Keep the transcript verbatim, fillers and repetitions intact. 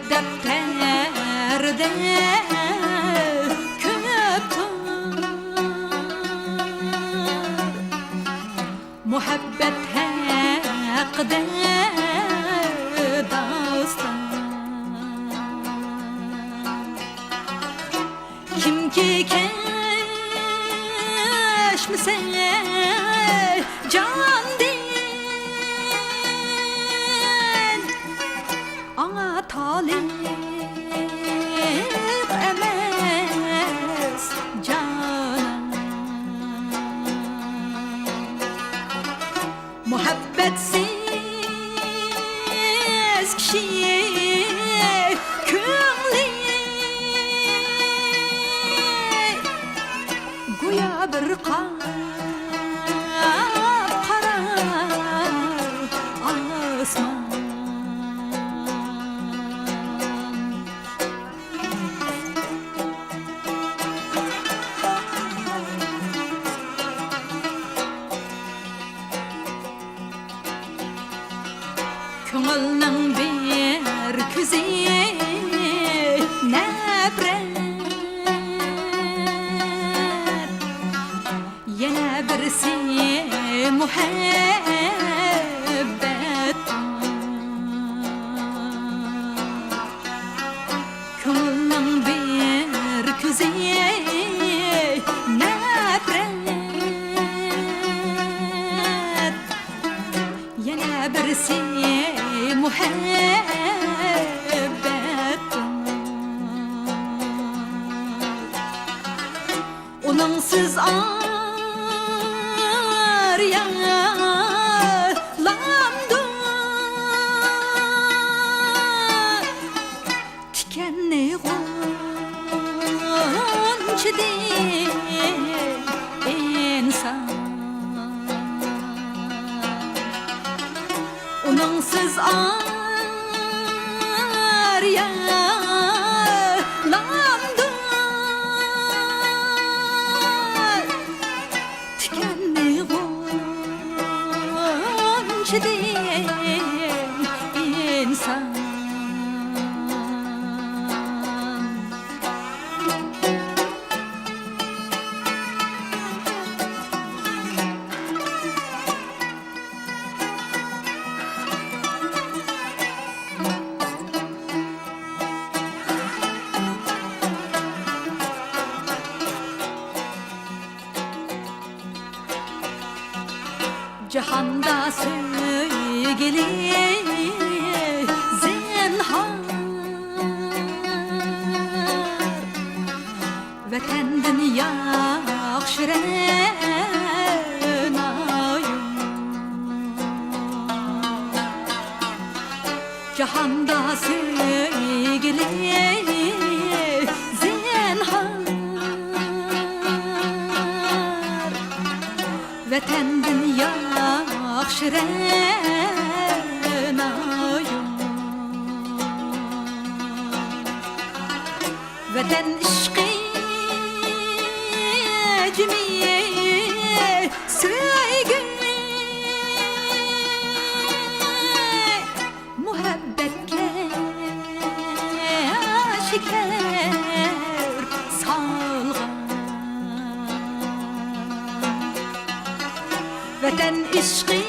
دەپتەردە كۆپتۇر مۇھەببەت ھەققىدە داستان. كىمكى كەچمىسە جاندىن، ئاڭا تالىپ ئەمەس جانان. مۇھەببەتسىز كىشى كۆڭلى گويا بىر قاپقارا ئاسمان. كۆڭۈلنىڭ بىر كۆزى نەپرەت، يەنە بىرسى مۇھەببەت. كۆڭۈلنىڭ بىر كۆزى نەپرەت، يەنە بىرسى مۇھەببەت. ئۇنىڭسىز ئارىيالامدۇ تىكەننى غۇنچىدىن ئىنسان. ئۇنىڭسىز ئارىيالامدۇ تىكەننى غۇنچىدىن ئىنسان. جاھاندا سۆيگۈلۈك زىنھار، ۋەتەندىن ياخشى رەنا يوق. جاھاندا سۆيگۈلۈك زىنھار، ۋەتەندىن ياخشى رەنا يوق. ۋەتەن ئىشقى جىمى سۆيگۈ مۇھەببەتكە شېكەر سالغان. ۋەتەن ئىشقى